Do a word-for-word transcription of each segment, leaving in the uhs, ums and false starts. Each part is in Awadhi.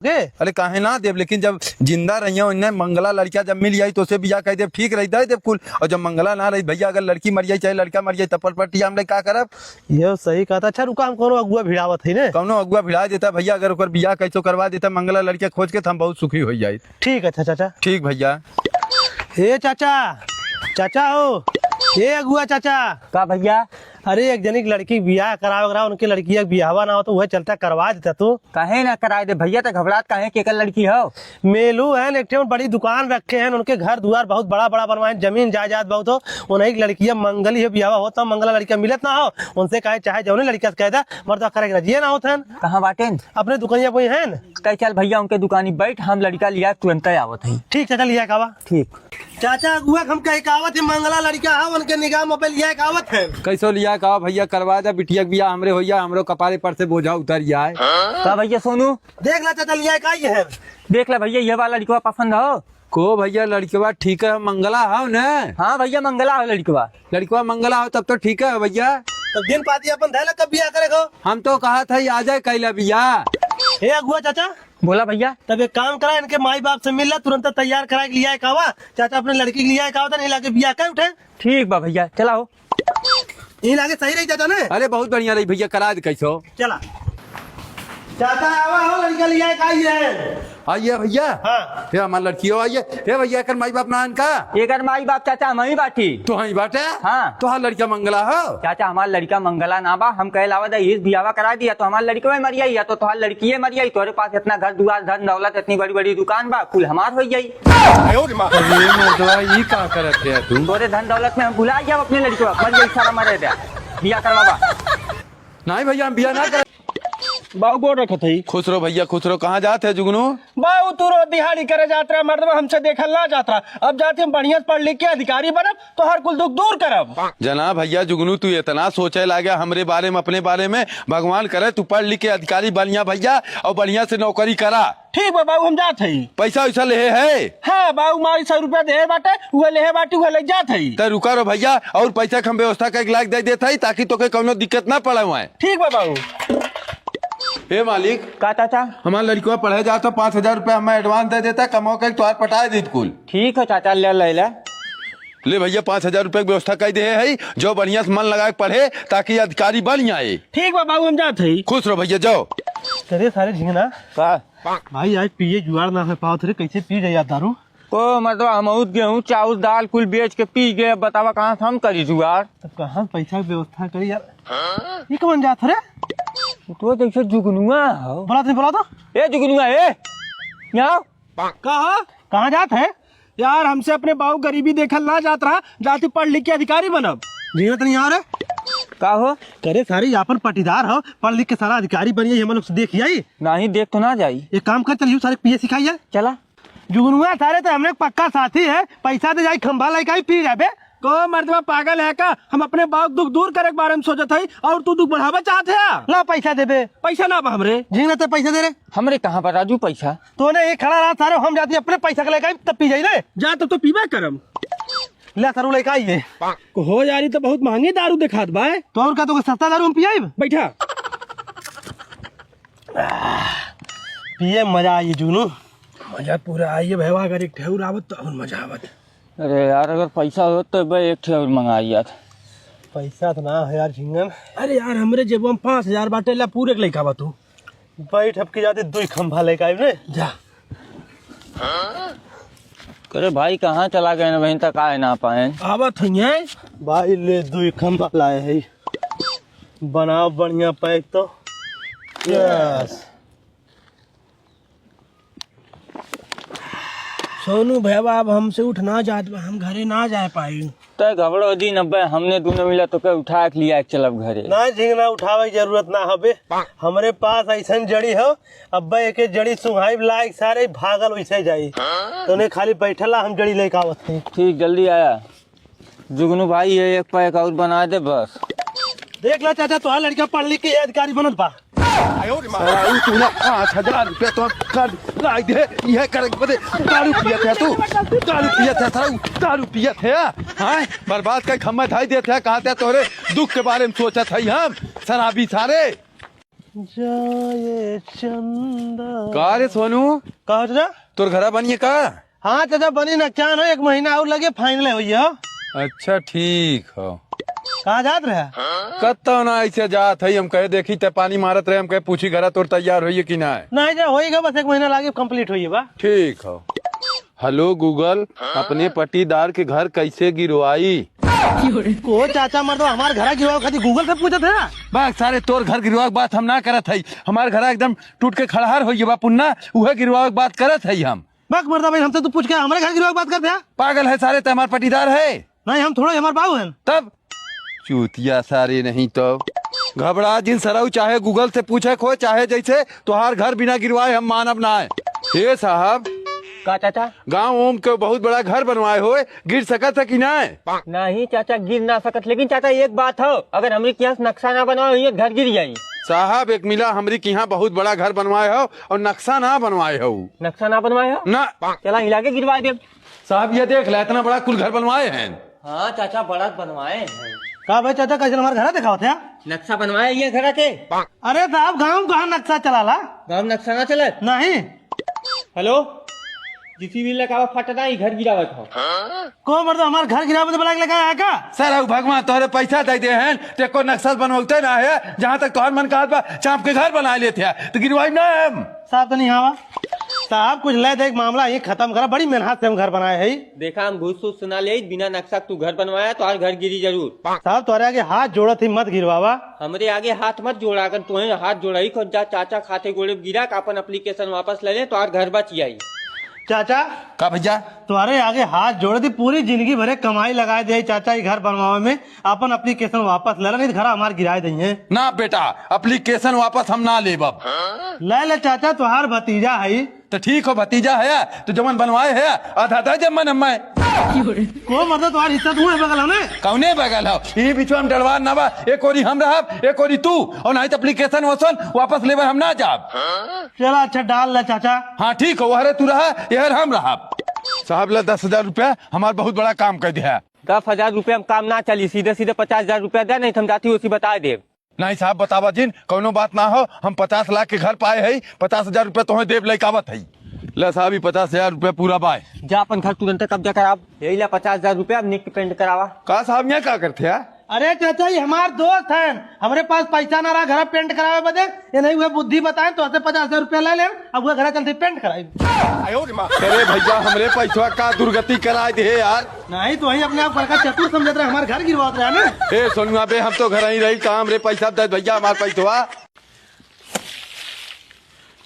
गे? अरे काहे ना देब, लेकिन जब जिंदा रहिया उन्हें मंगला लड़किया जब मिल जाई तो उसे बियाह कइ देब, ठीक रही, दइ देब कुल। और जब मंगला ना रही भइया, अगर लड़की मर जाई चाहे लड़का मर जाई तब पटपटिया हम लोग का करब? ये सही कहत ह। अच्छा रुका, हम कउनो अगुआ भिड़ावत हई ने। कउनो अगुआ भिड़ा देता भइया, अगर ओकर बियाह कइसो करवा देता मंगला लड़किया खोज के तो हम बहुत सुखी होइ जाई। ठीक है, अच्छा चाचा। ठीक भइया। ए चाचा, चाचा हो, ए अगुआ चाचा। का भइया? अरे एक जनी के लड़की के बियाह करावे के रहा, उनके लड़किया के बियाहवा ना हो तो उहे चलता करवा देता तू। काहे ना कराए दे भइया, त घबरात काहे, केकर लड़की हो? मेलू हन, एक ठे बड़ी दुकान रखे हन, उनके घर दुआर बहुत बड़ा बड़ा बनवाए हन, जमीन जायदाद बहुत हो, उन्हीं की लड़किया मंगली हो, बियाहवा होता मंगला लड़किया मिलत ना हो, उनसे कहे चाहे जौने लड़किया से कह दे, मर्दवा करे के राजिए ना होत हन। कहाँ बाटेन? अपने दुकनिया पे हन। कह चल भइया उनके दुकानी बैठ, हम लड़का लिया तुरंत आवत हई। ठीक चाचा, लिया कावा। ठीक। चाचा अगुआ हम कह कावत है मंगला लड़का है, उनके निगाह में पे लिया कावत है। कैसो लिया कावा भइया, करवा दे बिटिया के बियाह हमरे होइया, हमरो कपारे पर से बोझा उतर जाए। का भइया सोनू? देख ला चाचा लिया का ये है। देख ला भइया ये वाला लड़कवा पसंद हो? को भइया लड़कवा ठीक है, मंगला हो न? हाँ भइया मंगला हो लड़कवा। लड़कवा मंगला हो तब तो ठीक है भइया। तब दिन पाती अपन धैला कब बियाह करे को? हम तो कहा था आ जाए कैला बियाह। हे अगुआ चाचा। बोला भइया। तब एक काम करा, इनके माई बाप से मिल ला, तुरंत तैयार करा के लिया कावा। चाचा अपने लड़की के लिया कावा था, नहीं लाके बियाह कर उठे। ठीक बा भइया, चला हो। यही लागे सही रही चाचा ने। अरे बहुत बढ़िया रही भइया, करा दे कैसो। चला। चाचा आवा हो, लड़का लिया का ये। आइए भइया। हाँ। हे हमार लड़की हो, आइए। हे भइया, एकर माई बाप ना इनका? एकर माई बाप चाचा हम ही बाटी। तो हई बाटे? हाँ। तोहार लड़का मंगला हो? चाचा हमार लड़का मंगला ना बा, हम कहे लावा दा इस बियावा करा दिया तो हमार लड़कवे मर जाई या तो तोहार लड़किए मर जाई। तोरे पास इतना घर दुआर धन दौलत इतनी बड़ी बड़ी दुकान बा, कुल हमार हो जाई। अरे मर्दवा, ई का करत है तू? तोरे धन दौलत में हम भुला जाब अपने लड़कवा, मर जाई सारा मरे दे। बिया करवावा। नहीं भइया, हम बिया ना कर। बाबू गोड़ रखत हई। खुश रहो भइया, खुश रहो। कहाँ जात है जुगनू? बाबू तू रोज दिहाड़ी करे जात रहा, मर्दवा हमसे देखल ना जात रहा। अब जाते हम बढ़िया से पढ़ लिख के अधिकारी बनब, तो हर कुल दुख दूर करब। जना भइया जुगनू, तू इतना सोचे लागे हमरे बारे में, अपने बारे में। भगवान करे तू पढ़ लिख के अधिकारी बनिया भइया, और बढ़िया से नौकरी करा। ठीक बा बाबू, हम जात हई। पैसा वैसा लेहे है? हाँ बाबू, मारी सौ रुपया देहे बाटे, उहे लेहे बाटे, उहे ले जात हई। त रुका रो भइया, और पैसा के हम व्यवस्था करके लाके दे देत हई, ताकि तोके कौनो दिक्कत ना पड़े हुआ। ठीक बा बाबू। ए मालिक। का चाचा? हमार लड़कवा पढ़े जात ह, पाँच हजार रुपया हमें advance दे देता, कमाओ के तोहार पटाए दीत कुल। ठीक है चाचा, ले ले ले। ले भइया, पाँच हजार रुपया के व्यवस्था कर दे है, जो बढ़िया से मन लगा के पढ़े, ताकि अधिकारी बन जाए। ठीक बा बाबू, हम जात हई। खुश रहो भइया, जाओ। करे सारे झिंगना। का? भाई, आज पिए जुआड़ ना हो पावत रे, कैसे पी जाई दारू? ओ, मतलब, हमहूँ गेहूँ, चाउर, दाल कुल बेच के पी गए। अब बतावा, कहाँ से हम करी जुगाड़? तब कहाँ से पैसा के व्यवस्था करी यार? ये कौन जात रे? तो जैसे जुगनुआ हो। बोला तो, बोला तो। ए जुगनुआ, ए, यहाँ आओ। का हो? कहाँ जात है? यार, हमसे अपने बाबू गरीबी देखल ना जात रहा, जाति पढ़ लिख के अधिकारी बनब। जीनत नहीं आ रे। का हो? करे सारे, ये अपन पटीदार हो, पढ़ लिख के सारा अधिकारी बनिए, ये मन लोग से देख आई। नहीं, देख तो ना जाई। एक काम कर, चल, यू सारे पिए सिखाइए। चला। जुगनुआ सारे तो हमने पक्का साथी है, पैसा दे जाई, खंभा लेके आई, पी जाबे। को मर्दवा पागल है का? हम अपने बाप दुख दूर करे के बारे में सोचत हई और तू दुख बढ़ावे चाहत है? ला पैसा देबे। पैसा ना बा हमरे। झिंगना ते पैसा दे रे। हमरे कहाँ बा राजू पैसा? तोने ये खड़ा रहा सारे, हम जाती अपने पैसा के लेके आई, तब पी जाई रे। जा तब तो पीबे करम। ले सारू लेके आई है। हो यार, ई तो बहुत महंगी दारू देखात बा। तो और का, तो सस्ता दारू हम पियाई? बैठा। पिए मजा आई जुनू। मजा पूरा आई है भैया, अगर एक ठेहुर आवत तो और मजा आवत। अरे यार, अगर पैसा होत तो बे एक ठे और मंगाई यार। पैसा तो ना है यार झिंगन। अरे यार, हमरे जेबवा में पाँच हजार बाटे, ला पूरे के लेके आवा तू। बैठ, अब की जाते दुई खंभा लेके आइब रे। जा। करे भाई, कहाँ चला गए ना बहन तक आए ना पाए। आवत हइये। भाई ले दुई खंभा लाए है, बनाओ बढ़िया पैक तो। यस। सोनू भैया, अब हमसे उठ ना जात बा, हम घरे ना जाए पाई। तय घबड़ो दिन, अब्बे हमने दोनों मिला तोके उठा के लिया के चलब घरे। ना झिंगना, उठावे के जरूरत ना हबे। हमरे पास ऐसन जड़ी हो, अब्बे एके जड़ी सुंघाई लायक सारे भागल वैसे जाई। तोने खाली बैठला, हम जड़ी लेके आवत हई। ठीक, जल्दी आया। जुगनू भाई, ये एक पैक और बना दे बस। देख ला चाचा, तोहार लड़का पढ़ लिख के अधिकारी बनत बा। साला, ऊ तूने पाँच हजार रुपया तो कर लाई दे, यह करे के बदे दारू पियत है तू, दारू पियत है साला, ऊ दारू पियत है, हाँ? बर्बाद कर खम्मा धाई देत है, कहाँ ते तोरे दुख के बारे में सोचत है हम, शराबी सारे। जाए चंदा। का रे सोनू? का हो चाचा? तोर घरा बनिए का? हाँ चाचा, बनी ना, क्या ना, एक महीना और लगे, final होइए हो। अच्छा, ठीक हो। कहाँ जात रहे? कत्तो ना, ऐसे जात है, हम कहे देखी ते पानी मारत रहे, हम कहे पूछी घरा तोर तैयार होइए कि ना। नहीं जा, होइएगा, बस एक महीना लागे, complete होइए बा। ठीक हो। Hello Google, अपने पटीदार के घर कैसे गिरवाई? को चाचा मर्दवा, हमार घरा गिरवावे खातिर Google से पूछत है? बा सारे, तोर घर गिरवावे के बात हम ना करत हई। हमार घरा एकदम टूट के खड़हर होइए बा पुन्ना, उहे गिरवावे के बात करत हई हम। बक मर्दा भाई, हमसे तू पूछ के हमरे घर गिरवावे के बात करत है? पागल है सारे, ते हमार पटीदार है। नहीं, हम थोड़ा, हमार बाबू हैं। तब चूतिया सारे नहीं तो। घबरा जिन सरऊ, चाहे Google से पूछे खोए, चाहे जैसे, तोहार घर बिना गिरवाए हम मानब ना है। हे साहब। का चाचा? गाँव ओम के बहुत बड़ा घर बनवाए होए, गिर सकत है कि ना? नहीं चाचा, गिर ना सकत, लेकिन चाचा एक बात हो, अगर हमरे के यहाँ से नक्शा ना बनवाए होइए, घर गिर जाई। साहब, एक मिला हमरे के यहाँ बहुत बड़ा घर बनवाए हो और नक्शा ना बनवाए हो। नक्शा ना बनवाए हो? ना। चला हिला के गिरवा दे। साहब, ये देख ला, इतना बड़ा कुल घर बनवाए हैं। हाँ चाचा, बड़ा बनवाए हैं। का भाई चाचा, कैसे हमारे घर दिखावत है? नक्शा बनवाए ये घर के। अरे साहब, गाँव कहाँ नक्शा चलाला? गाँव नक्शा ना चले? नहीं। Hello, JCB लेके आवा, फटना ही घर गिरावत हो। को मर्द हमार घर गिरावे बदे बुला के लेके आया का? सारे भगवान तोहरे पैसा दे दे हैं, ते को नक्शा बनवते ना है, जहाँ तक तोहर मन कहत बा, चाँप के घर बना लेते हैं, तो गिरवाई ना हम। साहब तो नहीं आवा। साहब, कुछ ले देख, मामला ही खत्म करा, बड़ी मेहनत से हम घर बनाए है। देखा, हम घूस फूस ना ले, बिना नक्शा तू घर बनवाया, तोहार घर गिरी जरूर। साहब, तोहरे आगे हाथ जोड़त ही, मत गिरवावा। हमरे आगे हाथ मत जोड़ा, अगर तोहे हाथ जोड़ाई, खुद जा चाचा खाते गोड़े गिरा के अपन application वापस ले ले, तोहार घर बच जाई। चाचा। का भैया? तोहरे आगे हाथ जोड़त ही, पूरी जिंदगी भरे कमाई लगाए दे चाचा, ई घर बनवावे में, अपन application वापस ले ले, नहीं तो घर हमार गिराए दइहे। ना बेटा, application वापस हम ना लेब अब। ले ले चाचा, तोहार भतीजा है। तो ठीक हो, भतीजा है, तो जवन बनवाए है, आधा दे दे मन मैं। को मर्द, तोहार हिस्सा तू है बगल में। कौने बगल हो? ई बिचवा में डलवार ना बा, एक ओरी हम रहब, एक ओरी तू, और नहीं तो application वसन वापस लेवे हम ना जाब। चला अच्छा, डाल ले चाचा। हाँ ठीक हो, वहरे तू रहा, यहर हम रहब। साहब ला दस हजार रुपया, हमार बहुत बड़ा काम कर दिया। दस हजार रुपया में काम ना चली, सीधे सीधे पचास हजार रुपया दे, नहीं तो हम जाती उसी बता देब। नहीं साहब, बतावा जिन, कौनो बात ना हो, हम पचास लाख के घर पाए हई, पचास हजार रुपया तोहे देब, लइकावत हई। ले साहब, ई पचास हजार रुपया पूरा बाय। जा अपन घर तुरंते कब्जा कराब। यही ला पचास हजार रुपया, अब निक पेंट करावा। का साहब, यहाँ का करते हैं? अरे चाचा, ये हमार दोस्त हैं, हमरे पास पैसा ना रहा घर पेंट करावे बदे, ये नहीं हुए बुद्धि बताएं, तो ऐसे पचास हजार रुपया ले लें, अब वो घर चलते पेंट कराई। अरे भैया, हमरे पैसवा का दुर्गति कराए दे यार। नहीं तो वही अपने आप बड़का चतुर समझत रहे, हमार घर गिरवात रहे ना। ए सोनुआ बे, हम तो घर ही रही, कहाँ हमरे पैसा दे भैया, हमार पैसवा।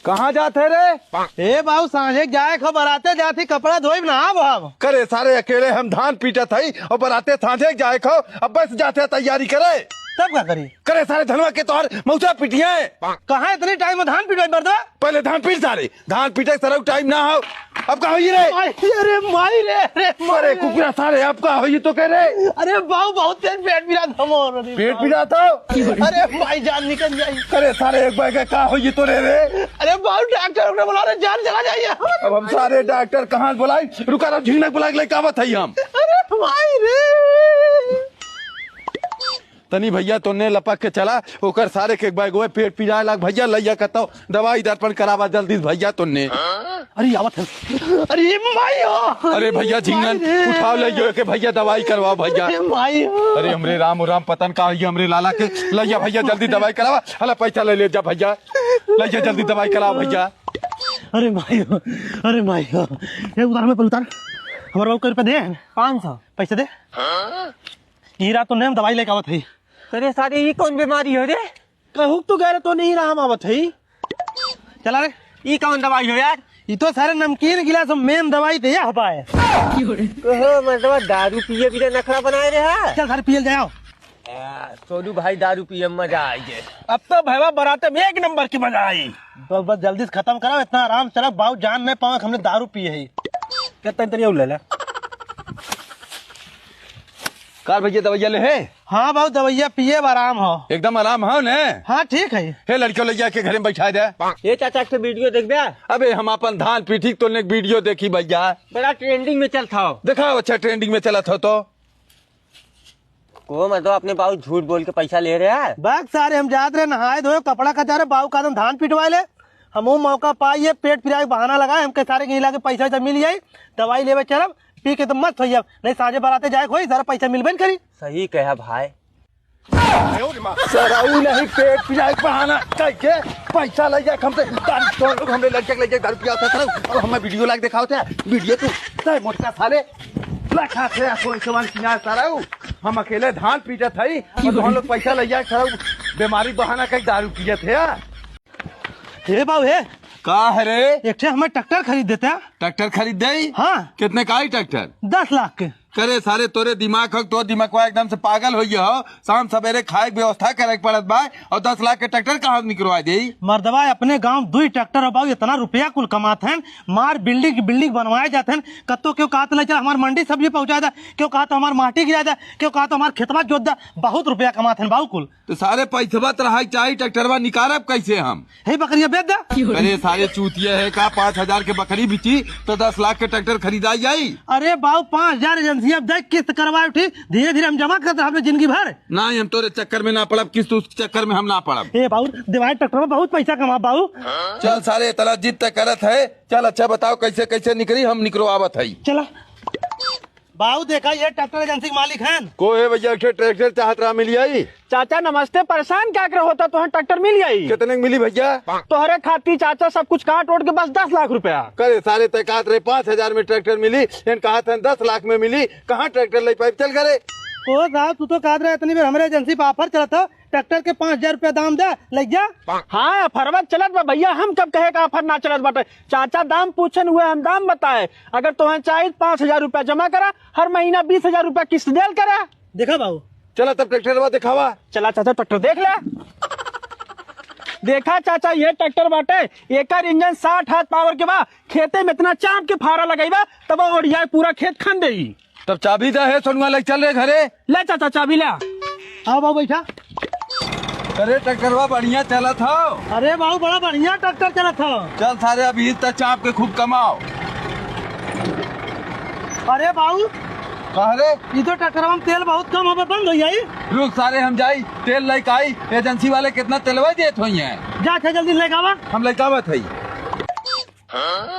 कहाँ जात है रे? ए बाबू, सांझे के जाए खो, बराते जात ही, कपड़ा धोई नहाब हम। करे सारे, अकेले हम धान पीटत हई और बराते सांझे के जाए खो, अब बस जाते तैयारी करे। तब का करी? करे सारे, धनवा के तोहर मौसा पिटिया है। कहाँ इतनी टाइम में धान पिटवाई मर्दवा? पहले धान पीट सारे, धान पीटे सरऊ टाइम ना हो। अब का होई रे? माई, अरे माई रे, अरे माई अरे रे। कुकुरा सारे, अब का होई तो कह रे? अरे बाऊ, बहुत तेज पेट पिरात हमर। अरे पेट बाऊ। पिरात हो? अरे माई, जान निकल जाई। अरे सारे, एक बैग का होई तो रे रे? अरे बाऊ, डॉक्टर ओकरा बुला रे, जान चला जाई। अब हम सारे डॉक्टर कहाँ बुलाई? रुका रहो, झिंगनक बुला के लेके आवत हई हम। अरे माई रे। तनी भैया तोन्ने लपक के चला, ओकर सारे के एक बैग ओए पेट पिराए लाग भैया, लइया कतौ दवाई दर्पण करावा जल्दी से भैया तोन्ने। अरे आवत है। अरे माई हो। अरे भैया झिंगन, माई रे। उठाओ लइयो के भैया दवाई करवाओ भैया। अरे माई हो। अरे हमरे राम राम पतन का होई हमरे लाला के, लइया भैया जल्दी दवाई करावा। हला पैसा ले ले जा भैया, लइया जल्दी दवाई कराओ भैया। अरे माई हो, अरे माई हो। ये उतार में पर उतार। हमारे बाबू के रुपया दे। पाँच सौ। पैसे दे। ई रहा तो नेम दवाई लेके आवत हई। अरे सारे, ई कौन बीमारी हो रे? कहूँ तो गए रहे तो नहीं रहा हम आवत हई। चला रे। ई कौन दवाई हो यार? ई तो सारे नमकीन गिलास में मेन दवाई दे या पाए। कहो मर्दवा, दारू पिए बिना नखरा बनाए रहे है। चल सारे पियल जाओ। आ, सोनू भाई दारू पिए में मजा आई जे। अब तो भैया बराते में एक नंबर की मजा आई। बस, बस जल्दी से खत्म कराओ, इतना आराम से रख, बाऊ जान नहीं पावे हमने दारू पिए है। कितना तरिया ले ले। का भैया दवाइया ले है? हाँ बाबू, दवाइया पिए अब आराम हो। एकदम आराम हो ने? हाँ ठीक है। हे लड़कियों, ले जाके घरे में बैठा दे। ए चाचा, एक ठे वीडियो देखबे? अबे हम अपन धान पीठी तो ने वीडियो देखी भैया। बड़ा ट्रेंडिंग में चलत हो। देखाओ, अच्छा ट्रेंडिंग में चलत हो तो। को मतलब अपने बाबू झूठ बोल के पैसा ले रहे हैं? बक सारे, हम जात रहे नहाए धोए, कपड़ा कचारे, बाबू का दम धान पिटवाए ले। हमहू मौका पाई, ये पेट पिराए के बहाना लगाए, हमके सारे के लाके पैसा वैसा मिल जाई, दवाई लेवे चलब, पी के तो मस्त होई अब, नहीं साँझे बराते जाए के होई, सारा पैसा मिलबे न करी। सही कहा भाई। सरऊ नहीं, पेट पिराए के बहाना कइके पैसा ले जाए हमसे, दारू तो लोग हमरे लड़के के ले जाए, दारू पिया था सरऊ। अब हमें वीडियो लाके दिखाओ थे, वीडियो तू, तय मोटका साले, लखा से कोई सामान किया सरऊ, हम अकेले धान पीटत हई, और हम लोग पैसा ले जाए सरऊ, बीमारी बहाना कई दारू पियत है। हे बाबू, हे। का है रे? एक ठे हमें ट्रैक्टर खरीद देता। ट्रैक्टर खरीद दे? हाँ। कितने का आई ट्रैक्टर? दस लाख के। करे सारे, तोरे दिमाग हो, तोर दिमागवा एकदम से पागल हो गया हो। शाम सवेरे खाए के व्यवस्था करे के पड़त बा, और दस लाख के ट्रैक्टर कहाँ से निकलवा दे? मर्दवा, अपने गाँव दुई ट्रैक्टर हो बाबू, इतना रुपया कुल कमात हैं, मार बिल्डिंग की बिल्डिंग बनवाए जात हैं। कत्तो क्यों कहा तो ले चल हमार मंडी सब्जी पहुँचा दे, क्यों कहा तो हमार माटी गिरा दे, क्यों कहा तो हमार खेतवा जोत दे, बहुत रुपया कमात हैं बाबू कुल। तो सारे पैसवा त रहा चाही, ट्रैक्टरवा निकारब कैसे हम? हे बकरिया बेच दे। अरे सारे चूतिया है का, पाँच हजार के बकरी बिची तो दस लाख के ट्रैक्टर खरीदा जाई? अरे बाबू, पाँच हजार एजेंसी अब दे, किस्त करवाए उठी, धीरे धीरे हम जमा करते रहबे जिंदगी भर। ना, हम तोरे चक्कर में ना पड़ब, किस्त उस चक्कर में हम ना पड़ब। ए बाबू, दिवाए ट्रैक्टर में बहुत पैसा कमा बाबू। चल सारे, इतना जिद तक करत है, चल अच्छा बताओ कैसे कैसे निकली, हम निकलवावत है। चला। बाबू देखा, ये ट्रैक्टर एजेंसी के मालिक हैं। को है भैया, एक ठे ट्रैक्टर चाहत रहा, मिल जाई? चाचा नमस्ते, परेशान क्या करे होता, तोहर ट्रैक्टर मिल जाई। कितने में मिली भैया? तोहरे खातिर चाचा सब कुछ काट ओट के बस दस लाख रुपया। करे सारे, तय कहत रहे पाँच हजार में ट्रैक्टर मिली, इन कहत हैं दस लाख में मिली, कहाँ ट्रैक्टर ले पाइब? चल घरे। ओ साहब, तू तो कहत रहे इतनी बेर हमरे एजेंसी पे ऑफर चलत हो, ट्रैक्टर के पाँच हजार रुपया दाम दे, ले जा। हाँ, ऑफरवा चलत बा भैया, हम कब कहे का ऑफर ना चलत बाटे? चाचा दाम पूछन हुए, हम दाम बताए। अगर तोहें चाहिए पाँच हजार रुपया जमा करा, हर महीना बीस हजार रुपया किस्त देल करा। देखा बाबू। चला तब ट्रैक्टरवा दिखावा। चला चाचा, ट्रैक्टर देख ले। देखा चाचा, ये ट्रैक्टर बाटे, एकर इंजन साठ हाथ पावर के बा। खेते में इतना चाप के फारा लगइबा, तब ओढ़ियाए पूरा खेत खन देई। तब चाबी दे हे सोनुआ, ले चल रे घरे। ले चाचा, चाबी ले। आओ बाबू, बैठा। अरे ट्रैक्टरवा बढ़िया चलत हौ। अरे बाबू, बड़ा बढ़िया ट्रैक्टर चलत हौ। चल सारे, अब ईद तक चाप के खूब कमाओ। अरे बाबू, कह रे? ई तो ट्रैक्टरवा में तेल बहुत कम होबे, बंद हो जाई। रुक सारे, हम जाई तेल लेके आई, एजेंसी वाले कितना तेलवा देत होई हैं। जा, अच्छा जल्दी लेके आवा। हम लेके आवत हई।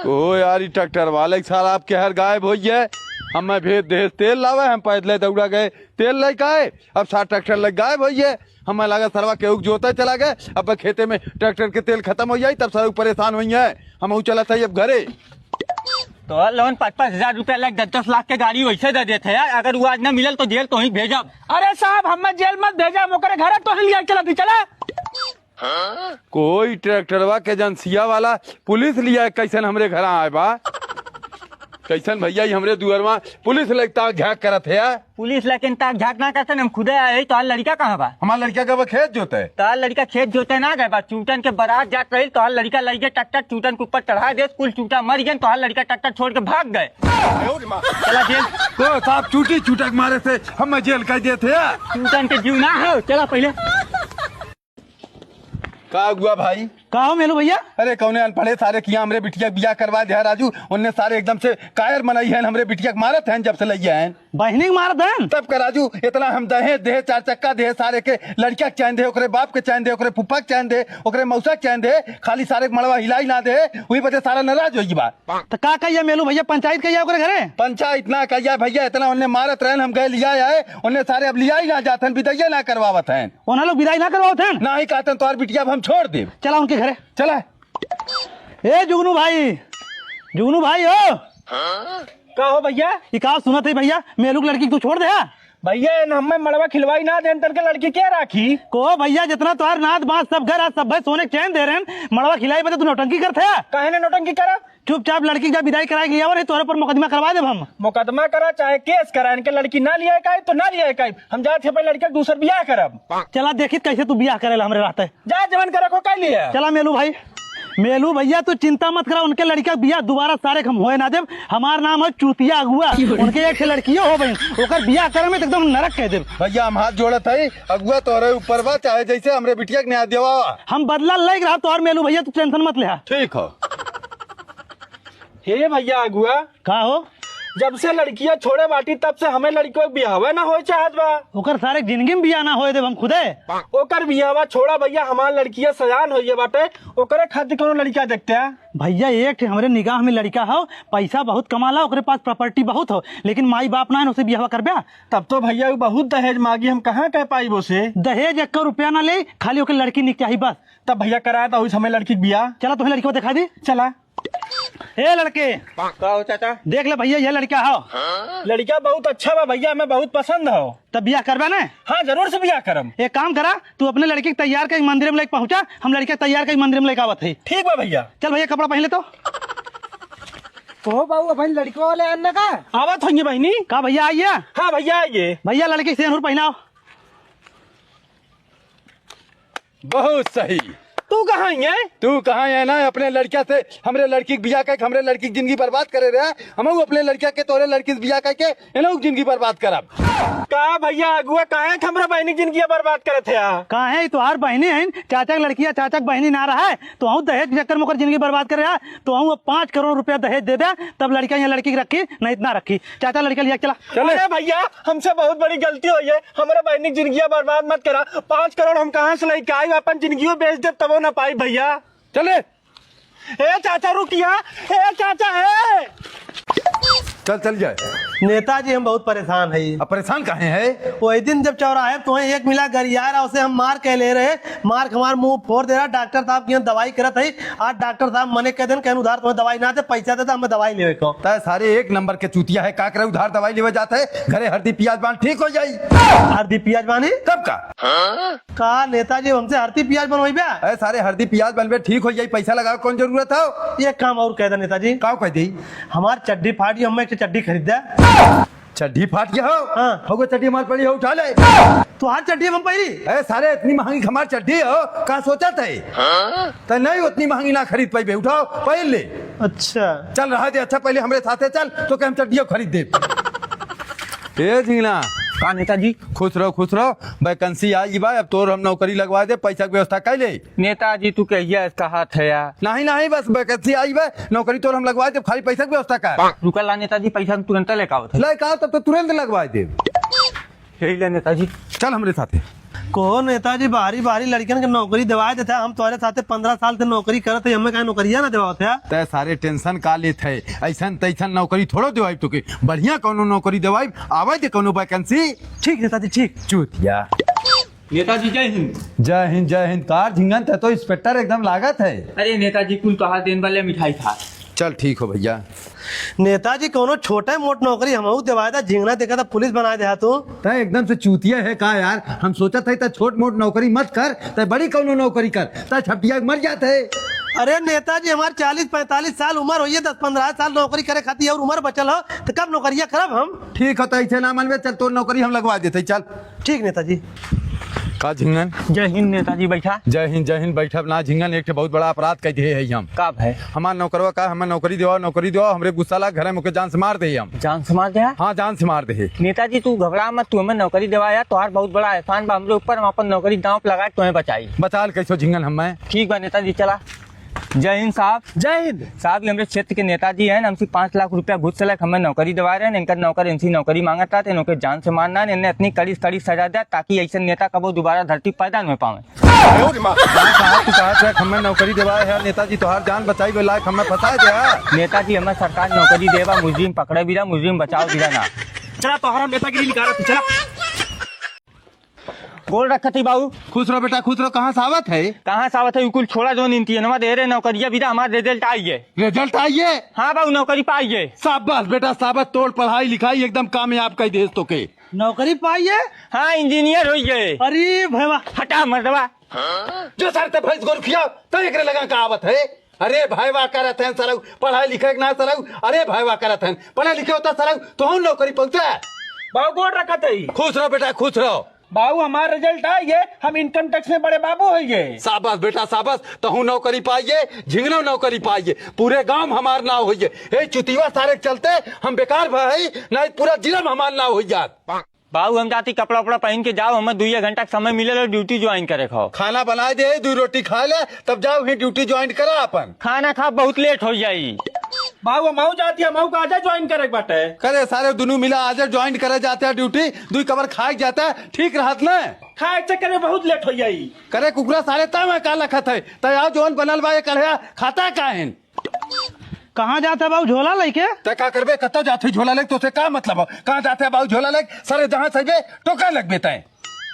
ओ यार, ई ट्रैक्टर वाले के साला अब केहर गायब होइ गए। हमें भेज दे तेल लावे, हम पैदले दौड़ा गए तेल लेके आए। अब सार ट्रैक्टर लग गायब होइ गए। हमें लगा सरवा केहू के जोते चला गए। अब खेते में ट्रैक्टर के तेल खत्म होइ जाई, तब सरऊ परेशान होइ हैं। हम चलत हई अब घरे। तो लोन पाँच पाँच हजार रुपया लाख, दस दस लाख के गाड़ी वैसे दे देते हैं यार। अगर वो आज ना मिलल तो जेल तो ही भेजब। अरे साहब, हमें जेल मत भेजा, हम ओकरे घरे तो ही लिया चलत ही, चला। कोई ट्रैक्टरवा के एजेंसिया वाला पुलिस लिया कैसन हमरे घर आए बा? कैसन भैया, ई हमरे दुअरवा पुलिस लग ताक झाँक करत है यार। पुलिस लेकिन ताक झाँक ना करते, हम खुदे आए ही। तोहार लड़का कहाँ बा? हमार लड़का गवा खेत जोते। तोहार लड़का खेत जोते ना गए बा, चूटन के बारात जात रही, तोहार लड़का लइगे ट्रैक्टर चूटन के ऊपर चढ़ा दे, कुल चूटा मर गए, तोहार लड़का ट्रैक्टर छोड़ के भाग गए। चला जेल। को साहब, चूटी चूटक मारे से हम जेल कह देते हैं। चूटन के जीव ना हो, चला पहले। का हुआ भाई? का हो मेलू भैया? अरे कौने अनपढ़े सारे किया हमरे बिटिया के बियाह करवा दिया राजू, उनने सारे एकदम से कायर मनई हैं, हमरे बिटिया के मारत हैं जब से लइया हैं। बहिनी के मारत हैं? तब का राजू, इतना हम दहेज दे, चार चक्का दे सारे के, लड़का के चैन दे, ओकरे बाप के चैन दे, ओकरे फूफा के चैन दे, ओकरे मौसा के चैन दे, खाली सारे के मड़वा हिलाई ना दे, वही बदे सारा नाराज होइ बा। तो का कहिया मेलू भैया, पंचायत कहिया ओकरे घरे? पंचायत ना कहिया भैया, इतना उनने मारत रहन, हम गए लिया आए, उनने सारे अब लिया ही ना जात हैं, विदाइया ना करवावत हैं। उन्हें लोग विदाई ना करवावत हैं? ना ही कहते हैं, तोहार बिटिया अब हम छोड़ देब। चला उनके घरे। चला। ए जुगनू भाई, जुगनू भाई हो। का हो भैया? ई का सुनत है भैया, मेलू के लड़की के तू छोड़ दे हा? भैया, इन हमें मड़वा खिलवाई ना देन, तन के लड़की के राखी? को भैया, जितना तोहार नात बात सब घर आ, सब भाई सोने के चैन दे रहे हैं, मड़वा खिलाई बदे तू नौटंकी करत है? काहे ने नौटंकी करब? चुपचाप लड़की के जा विदाई कराए के लियावा, नहीं तोहरे पर मुकदमा करवा देब हम। मुकदमा करा चाहे केस करा, इनके लड़की ना लिया काई तो ना लिया काई। हम जात है भाई लड़का के दूसर बियाह करब। चला देखित कैसे तू बियाह करेला हमरे रहते। जा जवन करे को कर लिया। चला मेलू भाई। मेलू भैया तू चिंता मत करा, उनके लड़का के बियाह दोबारा सारे के हम होए ना देब। हमार नाम है चूतिया अगुआ। उनके एक ठे लड़कियों हो बहन, ओकर बियाह करे में तो एकदम नरक कह देब। भैया हम हाथ जोड़त है, अगुआ तोहरे ऊपर बा, चाहे जैसे हमरे बिटिया के न्याय देवा। हम बदला लेके रहा तोहर मेलू भैया, तू टेंशन मत ले। ठीक हो। हे भैया अगुआ। का हो? जब से लड़किया छोड़े बाटी, तब से हमें लड़कियों के बियाहवे ना होए चाहत बा। ओकर सारे जिंदगी में बियाह ना होए देब हम खुदे। ओकर बियाहवा छोड़ा भैया, हमार लड़किया सयान होइए बाटे, ओकरे खातिर कोनो लड़किया देखते हैं। भैया, एक ठे हमरे निगाह में लड़का हो, पैसा बहुत कमाला, ओकरे पास प्रॉपर्टी बहुत हो, लेकिन माई बाप ना है, उसे बियाहवा करब्या? तब तो भैया, वो बहुत दहेज मांगी, हम कहाँ कह पाई वो से? दहेज एक रुपया ना ले, खाली ओके लड़की निक चाही बस। तब भैया, करा तो उस हमें लड़की के बियाह। चला, तुम्हें लड़की को दिखा दी। चला। ए लड़के, का हो चाचा? देख ले भैया, ये लड़का हो। लड़का बहुत अच्छा बा भैया, हमें बहुत पसंद हो। तब बियाह करबा ना? हाँ, जरूर से बियाह करम। एक काम करा, तू अपने लड़की के तैयार कई मंदिर में लेके पहुंचा, हम लड़के के तैयार कई मंदिर में लेके आवत है। ठीक बा भैया। चल भैया, कपड़ा पहन ले तो। कहो बाबू, अपन लड़कियों वाले आना का? आवत होइए बहिनी। का भैया आइए? हाँ भैया आइए। भैया लड़की सेनुर पहनाओ। बहुत सही। तू कहाँ है? तू कहाँ है ना, अपने लड़किया से हमरे लड़की के बियाह करके हमरे लड़की की जिंदगी बर्बाद करे रहे। हमहू अपने लड़किया के तोरे लड़की से बियाह करके एनहू की जिंदगी बर्बाद करब। का भैया अगुआ, काहे के हमरा बहिनी के जिंदगी बर्बाद करत है? काहे, ई तोहार बहिनी है, चाचा के लड़किया चाचा के बहिनी ना रहे, तो हूँ दहेज के चक्कर में ओकर जिंदगी बर्बाद करे रहा, तो हूँ अब पाँच करोड़ रुपया दहेज दे दे, तब लड़किया यहाँ लड़की के रखी, नहीं इतना रखी। चाचा लड़का लिया चला। चले। अरे भैया, हमसे बहुत बड़ी गलती होई है, हमरा बहिनी के जिंदगी बर्बाद मत करा। पाँच करोड़ हम कहाँ से लेके आई, अपन जिंदगियों बेच दे तबो ना पाई भैया। चले। ए चाचा रुकिया, ए चाचा ए। चल, चल जाए। नेताजी हम बहुत परेशान है। अब परेशान काहे है? वही दिन जब चौराहे पे तुम्हें एक मिला गरियार, उसे हम मार के ले रहे, मार के हमार मुंह फोड़ दे रहा, डॉक्टर साहब की यहाँ दवाई करत है। आज डॉक्टर साहब मने कह देन, कहन उधार तुम्हें दवाई ना दे, पैसा दे दे, हमें दवाई लेवे को। तय सारे एक नंबर के चूतिया है, का करे उधार दवाई लेवे जात है, घरे हरदी पियाज बांध ठीक हो जाई। हरदी पियाज बांधी? तब का? का नेताजी हमसे हरदी पियाज बनवाई बे? अरे सारे हरदी पियाज बनबे ठीक हो जाई, पैसा लगावे कौन जरूरत है? एक काम और कह दे नेताजी। का कह दे? हमार चड्डी फाट गई, हम एक ठे चड्डी खरीद दे। चड्डी फाट गया हो? हाँ। हो गो चड्डी हमार पड़ी हो, उठा ले। तोहार चड्डी हम पहरी? अरे सारे, इतनी महंगी हमार चड्डी हो, का सोचत है? हाँ? तो नहीं, उतनी महंगी ना खरीद पाइबे, उठाओ, पहन ले। अच्छा। चल रहा दे, अच्छा पहले हमरे साथे चल, तो के हम चड्डियों खरीद दे। ए झिंगना। का नेताजी? खुश रहो, खुश रहो। वैकेंसी आई बा, अब तोर हम नौकरी लगवा दे, पैसा के व्यवस्था कर ले। नेताजी, तू कहिया से कहत है यार? नहीं, नहीं, बस वैकेंसी आई बा, नौकरी तोर हम लगवा दे, खाली पैसा के व्यवस्था कर। रुका ला नेताजी, पैसा हम तुरंत लेके आवत है। लेके आओ, तब तो तुरंत लगवा दे। यही ले नेताजी। चल हमरे साथे। कहो नेताजी, बाहरी बाहरी लड़कियन के नौकरी दिवाए देता, हम तोहरे साथे पन्द्रह साल से नौकरी करत है, हमें काहे नौकरिया ना दिवावत है? तय सारे टेंशन का लेत है, ऐसन तैसन नौकरी थोड़ो दिवाई तोके, बढ़िया कौनो नौकरी दिवाई, आवे दे कौनो वैकेंसी। ठीक नेताजी, ठीक। चूतिया। नेताजी जय हिंद। जय हिंद, जय हिंद। कार झिंगन, तय तो इंस्पेक्टर एकदम लागत है। अरे नेताजी, कुल तोहार देन वाले मिठाई खा। चल ठीक हो भैया। नेताजी, कौनो छोटे मोट नौकरी हमहू देवाए दा, झिंगना देखा था पुलिस बनाए दे तू। तय एकदम से चूतिया है का यार? हम सोचत है तय छोट मोट नौकरी मत कर, तय बड़ी कौनो नौकरी कर, तय छपटिया के मर जात है। अरे नेताजी, हमार चालीस पैंतालीस साल उम्र होई है, दस पन्द्रह साल नौकरी करे खातिर और उम्र बचल हो, तो कब नौकरिया करब हम? ठीक हो, तो ऐसे ना मनबे, चल तोर नौकरी हम लगवा देते, चल। ठीक नेताजी। का झिंगन? जय हिंद नेताजी, बैठा। जय हिंद, जय हिंद, बैठब ना झिंगन, एक ठे बहुत बड़ा अपराध कर दिए है हम। का भाई? हमार नौकरवा का, हमें नौकरी देवा, नौकरी देवा, हमरे गुस्सा ला घरे में ओके जान से मार दे हम। जान से मार दे? हाँ, जान से मार दे। नेताजी तू घबरा मत, तू हमें नौकरी देवा यार, तोहार बहुत बड़ा एहसान बा हमरे ऊपर, हम अपन नौकरी दांव पे लगा के तुम्हें बचाई। बचा ले कैसो झिंगन हमें। ठीक बा नेताजी, चला। जय हिंद साहब। जय हिंद। साहब, ये हमरे क्षेत्र के नेताजी हैं, हमसे पाँच लाख रुपया घूस से लेके हमें नौकरी दिवा रहे हैं। इनकर नौकर इनसे नौकरी मांगत रहा, तो इनके जान से मारना है। इन्हें इतनी कड़ी से कड़ी सजा दे, ताकि ऐसे नेता कबो दोबारा धरती पैदा न हो पावे। साहब, तू कहा था हमें नौकरी दिवाए है, नेताजी तोहार जान बचाई, वो लायक हमें फंसाए दे है। नेताजी, हमें सरकार नौकरी देवा, मुजरिम पकड़े बिरा, मुजरिम बचाओ बिरा ना। चला, तोहरा नेतागिरी निकालत, चला। गोड़ रखत ही बाबू। खुश रहो बेटा, खुश रहो। कहाँ से आवत है? कहाँ से आवत है? उ कुल छोड़ा, जौन इंतियनवा दे रहे, नौकरिया बिदा हमार रिजल्ट आई है। रिजल्ट आई है? हाँ बाबू, नौकरी पाई है। शाबाश बेटा, शाबाश। तोर पढ़ाई लिखाई एकदम कामयाब कर देस तोके। नौकरी पाई है? हाँ, इंजीनियर होई है। अरे भैया। हटा मर्दवा। जो सर ते भैंस गोरु खियाओ, तो एकरे लगा का आवत है। अरे भाई वाह करत हैं सरऊ, पढ़ाई लिखे के ना सरऊ। अरे भाई वाह करत हैं, पढ़े लिखे होता सरऊ, तो हम नौकरी पहुंचा। बाबू गोड़ रखत है। खुश रहो बेटा, खुश रहो। बाबू हमार रिजल्ट आई है, हम इनकम टैक्स में बड़े बाबू होइए। शाबाश बेटा शाबाश, तहूँ नौकरी पाइए, झिंगनो नौकरी पाइए, पूरे गांव में हमार नाव होइए। हे चुतिया सारे के चलते हम बेकार भई, नहीं पूरा जिला में हमार नाव होई जात। बाबू हम जाती, कपड़ा उपड़ा पहन के जाओ, हमें दुइये घंटा के समय मिले लो, ड्यूटी ज्वाइन करे खाओ। खाना बनाए दे, दो रोटी खा ले, तब जाओ ही ड्यूटी ज्वाइन करा अपन। खाना खा बहुत लेट हो जाई। बाबू, हमहू जाती, हमहू का आजे ज्वाइन करे के बाटे। करे सारे दुनू मिला आजे ज्वाइन करे जाते हैं ड्यूटी, दुई कबर खाए के जाते हैं, ठीक रहत न? खाए के चक्कर में बहुत लेट हो जाई। करे कुकुरा सारे तय मैं का लखत है, तय आओ जौन बनल बा ये कढ़िया खाता का है? कहाँ जात है बाबू झोला लेके? तय का करबे, कत्ता जात है झोला लेके, तोसे का मतलब है? कहाँ जात है बाबू झोला लेके? सारे जहाँ सहिबे, टोका लगबे तय।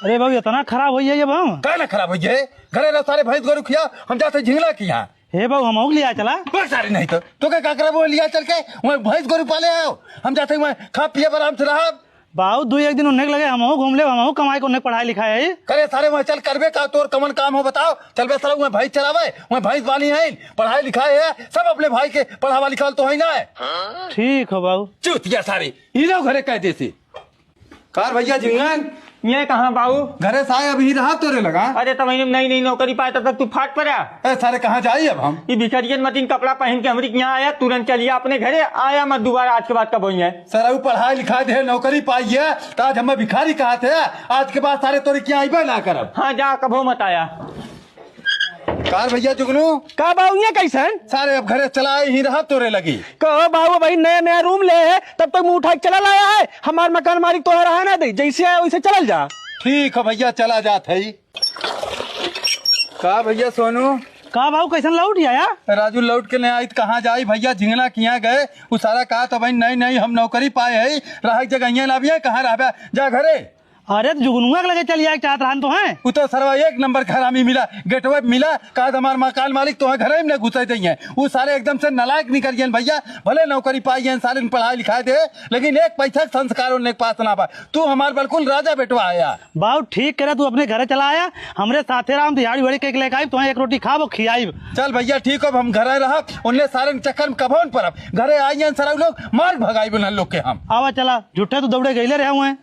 अरे बाबू, इतना खराब होइ है ये बाबू? का ना खराब होइ है? घरे रहो सारे भैंस गोरू खिया, हम जाते झिंगला के यहाँ। हे बाबू, हमहू के लिया चला। बस सारे नहीं तो, तो क्या, का करबो लिया चल के? वहीं भैंस गोरू पाले आओ, हम जाते वहीं खा पिए आराम से रहब। बाबू, दू एक दिन उन्हें के लगे हमहू घूम ले, हमहू कमाई के उन्हें पढ़ाई लिखाई है। करे सारे वहीं चल करबे का, तोर कमन काम हो बताओ। चलबे सारे वहीं भैंस चरावे, वहीं भैंस बानी है, पढ़ाई लिखाई है, सब अपने भाई के पढ़ावा लिखावल तो है ना है। ठीक हो बाबू। चूतिया सारे, ई लो घरे कह देसी। कार भैया झिंगन? ये कहाँ बाऊ? घरे से आए अभी रहा तोरे लगा। अरे तब मैंने नई नई नौकरी पाए तब तक तू फाट पड़ा। ए सारे कहाँ जाई अब हम? ये भिखरियन मतीन कपड़ा पहन के हमरी के यहाँ आया, तुरंत चलिया अपने घरे, आया मत दोबारा आज के बाद कबो यहाँ। सर अब पढ़ाई लिखाई दे नौकरी पाई है तो आज हमें भिखारी कहा थे, आज के बाद सारे तोरे के यहाँ आइबे ना करब। हाँ जा कबो मत आया। कार भैया जुगनू। का बाऊ, ये कैसन? सारे अब घरे चला आए ही रहा तोरे लगी। कहो बाऊ, अबही नया नया रूम ले है, तब तो मुंह उठा के चला लाया है। हमार मकान मालिक तोहे रहा ना दे, जैसे आया वैसे चलल जा। ठीक है भैया, चला जात है। का भैया सोनू? का बाऊ, कैसन लौट आया? राजू लौट के नहीं आई तो कहाँ जाई भैया, झिंगना किया गए। उ सारा कहा तो भाई नहीं नहीं हम नौकरी पाए है, रह जगह ना भी है, कहाँ रहबे, जा घरे। अरे, तो जुगनुआ के लगे चल जाए के चाहत रहन तो हैं। उ तो सरवा एक नंबर के हरामी मिला, गेटवे पे मिला, कहा हमार मकान मालिक तो घर में न घुसे दइहैं। उ सारे एकदम से नालायक निकल गए भैया, भले नौकरी पाई है, साले ने पढ़ाई लिखाई दे, लेकिन एक पैसा के संस्कार उन्हें के पास ना बा। तू हमार बिल्कुल राजा बेटवा आया। बाऊ ठीक करे, तू अपने घरे चला आया, हमरे साथे राम दिहाड़ी उहाड़ी के लेके आई, तुम्हें एक रोटी खाबो खियाई। चल भैया ठीक हो, अब हम घरे रह, उन्हें सारे के चक्कर में कबो न परब। घरे आई हैं सरऊ लोग, मार भगाई उन्हें लोग के हम। आवा चला, झूठे तू दौड़े गईले रहे हुए।